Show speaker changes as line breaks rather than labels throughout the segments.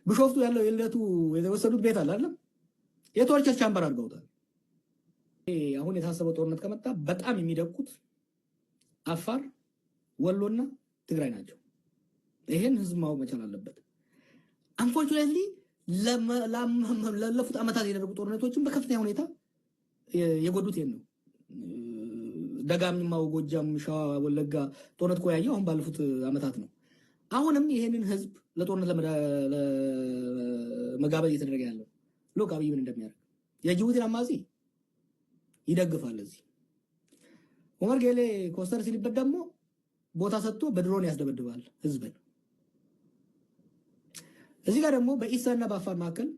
ቢሾፍቱ ያለው የልደቱ የተወሰዱት ቤት አለ አይደለም፣ የ torture chamber አድርገውታል። አሁን የታሰበው ጦርነት ከመጣ በጣም የሚደቁት አፋር፣ ወሎና ትግራይ ናቸው። ይሄን ህዝብ ማወቅ መቻል አለበት። Unfortunately ላለፉት ዓመታት የደረጉ ጦርነቶችን በከፍተኛ ሁኔታ የጎዱት ይሄን ነው። ደጋሚማው ጎጃም፣ ሸዋ፣ ወለጋ ጦርነት እኮ ያየው አሁን ባለፉት ዓመታት ነው። አሁንም ይሄንን ህዝብ ለጦርነት ለመጋበዝ እየተደረገ ያለው፣ look አብይ ምን እንደሚያደርግ። የጅቡቲን አማጺ ይደግፋል። እዚህ ኦመር ጌሌ ኮስተር ሲልበት ደግሞ ቦታ ሰጥቶ በድሮን ያስደበድባል ህዝብን። እዚህ ጋር ደግሞ በኢሳና በአፋር መካከል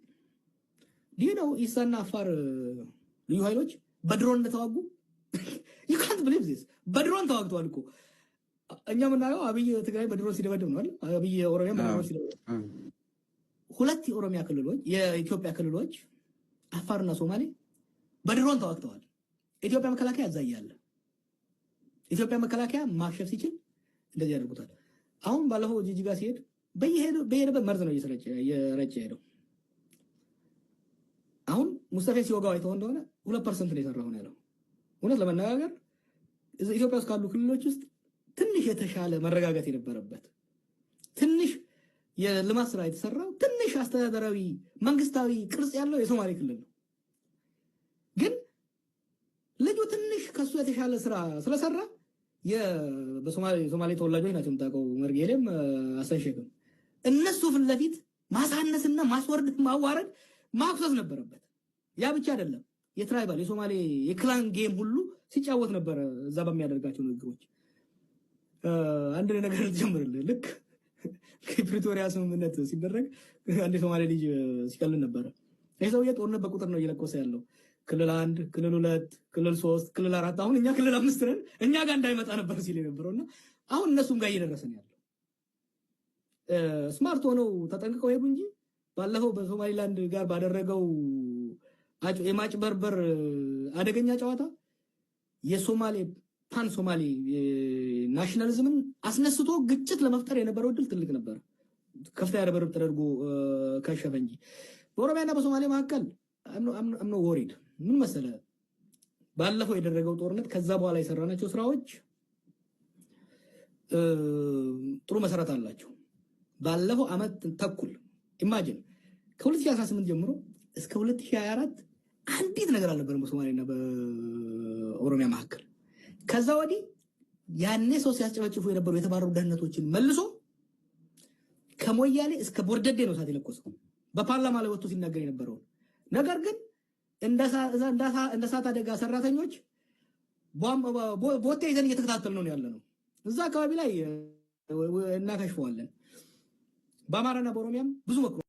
ይህ ነው። ኢሳና አፋር ልዩ ኃይሎች በድሮን እንደተዋጉ፣ ዩ ካንት ብሊቭ ዚስ። በድሮን ተዋግተዋል እኮ። እኛ የምናየው አብይ ትግራይ በድሮን ሲደበድብ ነው አይደል? አብይ ኦሮሚያ በድሮን ሲደበድብ፣ ሁለት የኦሮሚያ ክልሎች፣ የኢትዮጵያ ክልሎች አፋርና ሶማሌ በድሮን ተዋግተዋል። ኢትዮጵያ መከላከያ እዛ እያለ ኢትዮጵያ መከላከያ ማክሸፍ ሲችል እንደዚህ ያደርጉታል። አሁን ባለፈው ጂጂጋ ሲሄድ በየሄደበት መርዝ ነው እየረጨ ሄደው። አሁን ሙስጠፌ ሲወጋው አይተው እንደሆነ 2% ነው የሰራው ነው ያለው። እውነት ለመነጋገር ኢትዮጵያ ውስጥ ካሉ ክልሎች ውስጥ ትንሽ የተሻለ መረጋጋት የነበረበት፣ ትንሽ የልማት ስራ የተሰራው፣ ትንሽ አስተዳደራዊ መንግስታዊ ቅርጽ ያለው የሶማሌ ክልል ነው። ግን ልጁ ትንሽ ከሱ የተሻለ ስራ ስለሰራ፣ በሶማሌ ተወላጆች ናቸው የምታውቀው፣ ኡመር ጌሌም ሀሰን ሼክም፣ እነሱ ፊት ለፊት ማሳነስና ማስወረድ፣ ማዋረድ፣ ማኩሰስ ነበረበት። ያ ብቻ አይደለም፣ የ tribal የሶማሌ የ clan game ሁሉ ሲጫወት ነበረ እዛ በሚያደርጋቸው ንግግሮች። አንድ ነገር ልጨምርልህ። ልክ የፕሪቶሪያ ስምምነት ሲደረግ አንድ የሶማሌ ልጅ ሲቀልድ ነበረ። ይህ ሰውዬ ጦርነት በቁጥር ነው እየለኮሰ ያለው። ክልል አንድ፣ ክልል ሁለት፣ ክልል ሶስት፣ ክልል አራት፣ አሁን እኛ ክልል አምስት ነን፣ እኛ ጋር እንዳይመጣ ነበር ሲል የነበረው። እና አሁን እነሱም ጋር እየደረሰ ነው ያለው። Smart ሆነው ተጠንቅቀው ሄዱ እንጂ ባለፈው በሶማሊላንድ ጋር ባደረገው የማጭበርበር አደገኛ ጨዋታ የሶማሌ pan ሶማሌ nationalism ን አስነስቶ ግጭት ለመፍጠር የነበረው እድል ትልቅ ነበር። ከፍተኛ ርብርብ ተደርጎ ከሸፈ እንጂ በኦሮሚያና በሶማሌ መካከል I'm not worried። ምን መሰለ፣ ባለፈው የደረገው ጦርነት ከዛ በኋላ የሰራናቸው ስራዎች ጥሩ መሰረት አላቸው። ባለፈው አመት ተኩል imagine ከ2018 ጀምሮ እስከ 2024 አንዲት ነገር አልነበረም በሶማሌና በኦሮሚያ መካከል። ከዛ ወዲህ ያኔ ሰው ሲያስጨፈጭፉ የነበሩ የተባረሩ ደህንነቶችን መልሶ ከሞያሌ እስከ ቦርደዴ ነው እሳት የለኮሰው በፓርላማ ላይ ወጥቶ ሲናገር የነበረውን። ነገር ግን እንደ እሳት አደጋ ሰራተኞች ቦቴ ይዘን እየተከታተል ነው ያለ ነው። እዛ አካባቢ ላይ እናከሽፈዋለን። በአማራና በኦሮሚያም ብዙ መክሮ